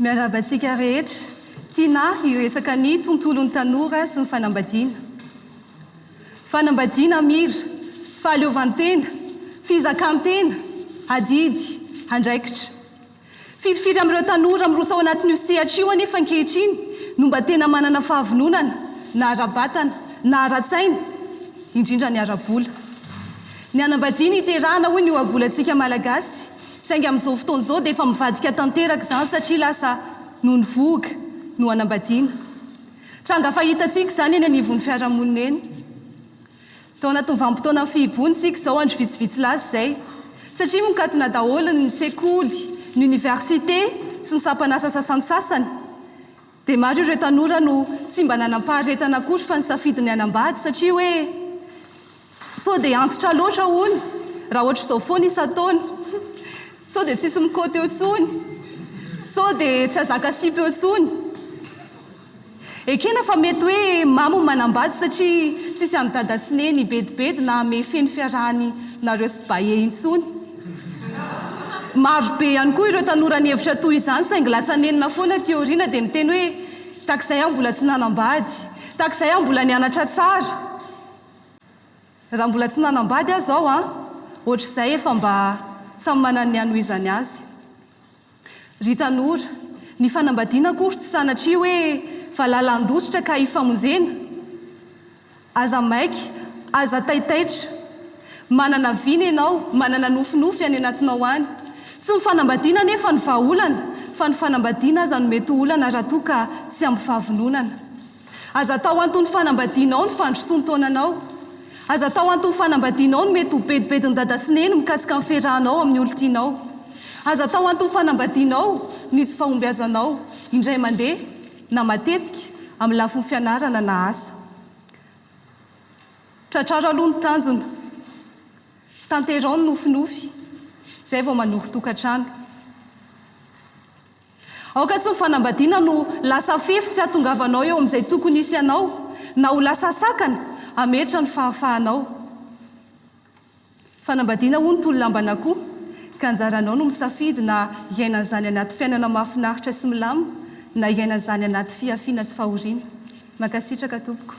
Miarahaba antsika rehetra. Tiana hiresaka ny tontolon'ny tanora sy ny fanambadiana. Fanambadiana mira, fahaleovantena, fizakan-tena, adidy, andraikitra. Firifiry amin'ireo tanora miroso ao anatin'io sehatra io anefa ankehitriny no mba tena manana fahavononana, na ara-batana, na ara-tsaina, indrindra ny ara-bola. Ny hanambadiana hiterahana hoy ny ohabolantsika Malagasy, saingy amin'izao fotoana izao dia efa mivadika tanteraka izany satria lasa noho ny vohoka no hanambadiana. Tranga fahitantsika izany eny anivon'ny fiarahamonina eny. Tao anatin'ny vanim-potoanan'ny fihibohana isika izao andro vitsivitsy lasa izay. Satria mikatona daholo ny sekoly, ny oniversite sy ny sampan'asa sasantsasany. Dia maro ireo tanora no tsy mba nanam-paharetana akory fa nisafidy ny hanambady satria hoe sao dia antitra loatra hono raha ohatr'izao foana isan-taona. Sao dia tsisy mikaoty eo intsony. Sao dia tsy hahazaka sipa eo intsony. Ekena fa mety hoe mamo ny manambady satria tsisy an'i dada sy neny hibedibedy na hamehy ny fiarahany nareo sy bae intsony. Maro be ihany koa ireo tanora nihevitra toy izany saingy latsa-nenina foana aty aoriana dia miteny hoe takizay aho mbola tsy nanambady, takizay aho mbola nianatra tsara. Raha mbola tsy nanambady aho izao an, ohatr'izay efa mba samy manana ny hanohizany azy. Ry tanora, ny fanambadiana akory tsy sanatria hoe valala handositra ka hifamonjena. Aza maika, aza taitaitra. Manana vina ianao, manana nofinofy any anatinao any. Tsy ny fanambadiana anefa no vahaolana, fa ny fanambadiana aza no mety ho olana raha toa ka tsy ampy fahavononana. Aza atao anton'ny fanambadianao ny fandrosoan-taonanao. Aza atao anton'ny fanambadianao ny mety ho bedibedin'i dada sy neny mikasika ny fiarahanao amin'ny olon-tianao. Aza atao anton'ny fanambadianao ny tsy fahombiazanao, indray mandeha na matetika, amin'ny lafiny fianarana na asa. Tratraro aloha ny tanjona. Tanteraho ny nofinofy, izay vao manorin-tokantrano. Aoka tsy ny fanambadiana no lasa fefy tsy hahatongavanao eo amin'izay tokony hisy anao, na ho lasa sakana hametra ny fahafahanao. Fanambadiana hono toy ny lamban'akoho, ka anjaranao no misafidy na hiaina an'izany anaty fiainana mahafinaritra sy milamina, na hiaina an'izany anaty fihafiana sy fahoriana. Mankasitraka tompoko.